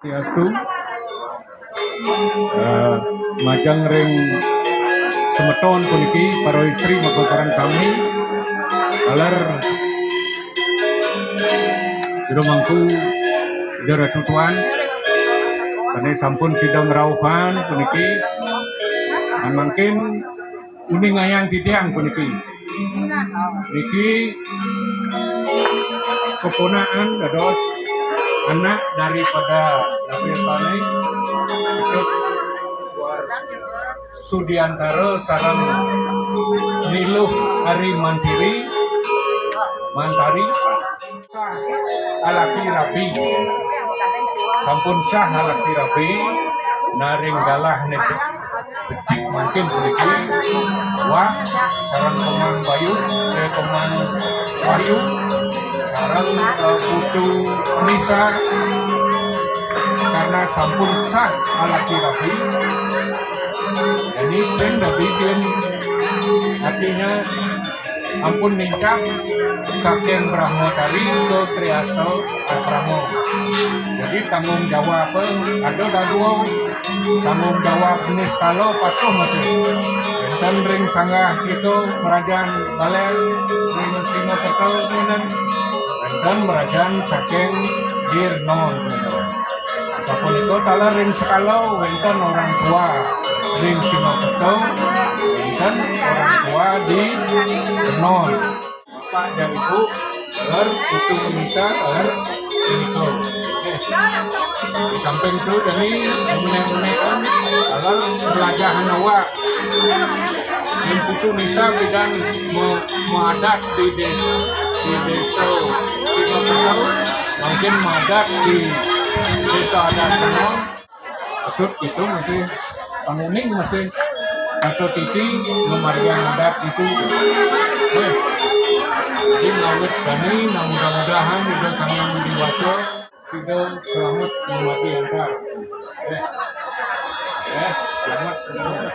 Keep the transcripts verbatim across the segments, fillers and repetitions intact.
Swastiastu. Eh, majeng ring semeton puniki, para istri maka sareng sami, taler Jero Mangku, Jero Ratu Tuan, sane sampun sida ngrauhan puniki, mangkin uningayang titiang puniki. Niki keponakan dados anak daripada David Panik, Sudiantara sareng Niluh Ari Mantiri, Mantari. Sah alaki rabi. Sampun sah alaki rabi, naring galah niki. Becik mangkin puniki, Wak, sareng Komang Bayu, eh, Komang Wahyu, sareng, eh, Putu Nisa, karena sampun sah alaki rabi. Jadi, sing rabi yen artinya ampun ningkap saking Brahmatari ke Triasa Asrama. Jadi tanggung jawab ada dadua, tanggung jawab niskala patuh masih. Wenten ring sanggah kita merajan balen ring Singapeta, wenten merajan saking Girnon. Sapunika taler ring sekala wenten orang tua ring Singapeta, wenten orang tua di Girnon. Bapak dan Ibu, taler Putu Nisa, taler Niko. Oke. Di samping itu, jani menek-menekan, taler pelajaran awak. Yen Putu Nisa pidan me-, maadat di desa, di desa Singapeta, mungkin maadat di desa adat Tenong. Patut kita masih panguning masih patut titi memarian adat itu. Eh, jadi ngawit kami, nah, mudah-mudahan Ida Sang Hyang Widi Wasa sida selamat memati antar. Eh, eh, selamat.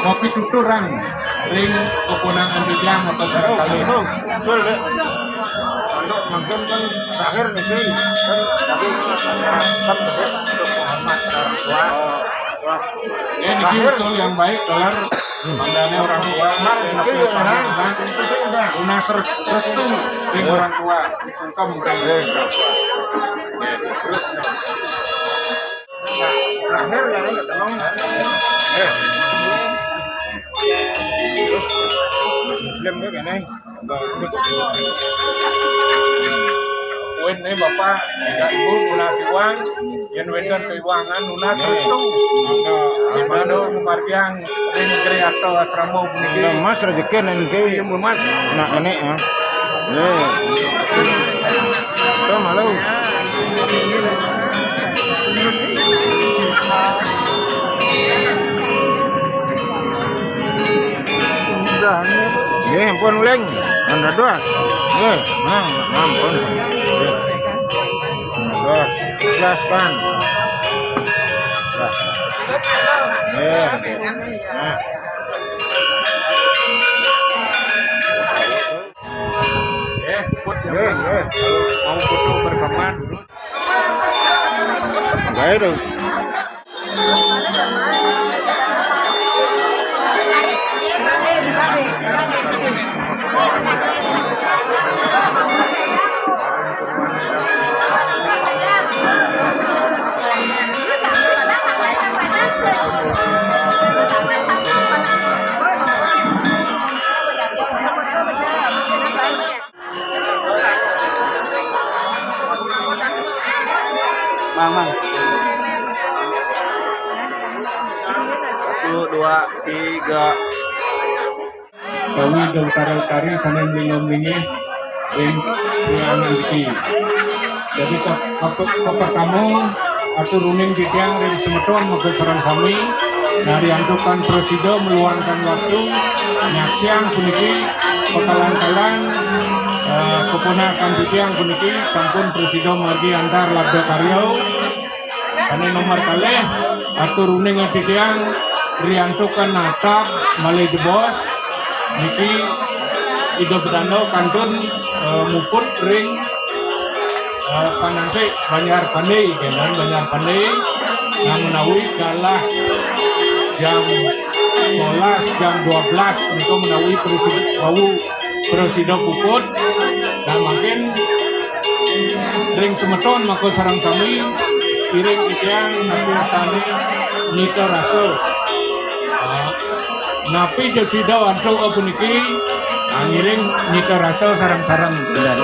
Kopi tuturang ring keponakan titiang apa sareng kalih. Betul, betul, Dek. Kalau makan kan terakhir nih, kan tadi kan gede untuk menghormat orang tua. Wah. Ya, niki usul yang baik, kelar mandane orang tua, nah, niki ya, nah, lunas restu ring orang tua, sungkem ring orang tua. Ya, terus. Terakhir ya, ini ketemu. Eh. Terus, Muslim tuh kene. Kuwi ne Bapak, Ibu, Ibu, nunas iwang, yen wénten kaiwangan nunas restu. Mangga, mangga, mangga, ngumargiang ring Gre Asta Asrama puniki. Mangga, Mas, rejeki niki. Iya, Mas. Nak kene ya. Nggih. Tuh, malu. Nggih, ampun, Ling. Anda dos. Nggih, nah, ampun. Nggih. Dos, jelaskan. Nah. Nggih, nggih. Nah. Eh, put ya. Eh, eh. Mau foto bersama dulu. Enggak itu. Mang, mang. Satu, dua, tiga. Kami dong karang-karang sané mlingga-mlinggi ing ruangan iki. Jadi, ke-, ke-, kepertama, atur uning titiang ring semeton mega sareng sami, nariantukan prasida meluangkan waktu, nyaksiang puniki pakalan-kalan, eh, keponakan titiang puniki sampun prasida margi antar labda karya. Sané nomor kalih, atur uning titiang riantukan natap malih jebos, niki Ida Bedana kantun, eh, muput ring eh, panantik Banjar Pandé, kénten Banjar Pandé, nah, menawi galah jam sebelas, jam dua belas, nika menawi prasida wau prasida puput. Nah, mangkin ring semeton maka sareng sami iring titiang napi sané nyita rasa. Nah, Napi ja sida antuk puniki, ngiring nyita rasa sareng-sareng. Bener.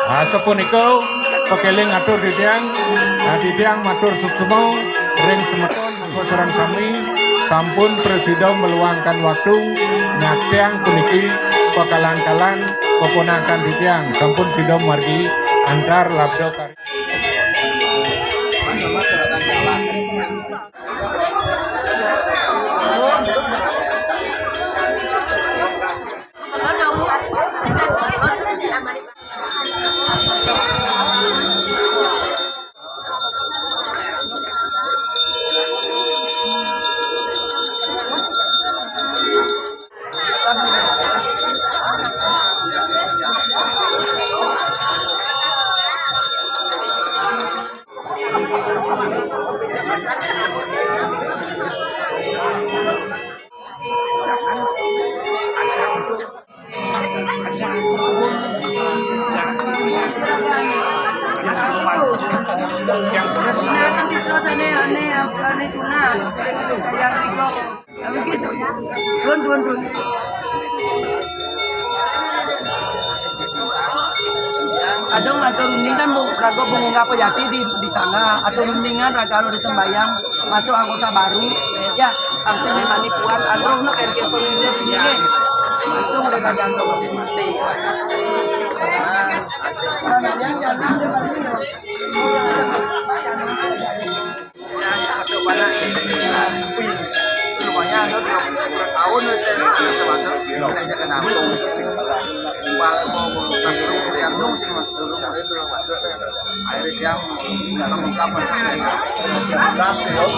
Nah, sapunika pakeling atur titiang, nah, titiang matur suksma ring semeton mangka sareng sami sampun prasida meluangkan waktu nyaksiang puniki pakalan-kalan keponakan titiang sampun sida margi antar labda kari. Nah, kan itu sana, aneh, aneh tunas. Sayang juga. Turun, turun, turun. Kadang atur runding kan bu-, raga bunga apa jati di, di sana. Atur rundingan raga ada sembahyang, masuk anggota baru. Ya, langsung di manipuan, aduh, nak kayak gitu, ini, ini. Langsung udah gagal tuh. Yang jalan udah baru. Masuk balik. Lumayan, tuh, dua puluh tahun udah masuk, masuk. Kita aja kena hukum. Balik mau, mau, pas dulu, yang nung sih, Mas, dulu. Akhirnya dia mengungkap masalah itu. Tapi, loh.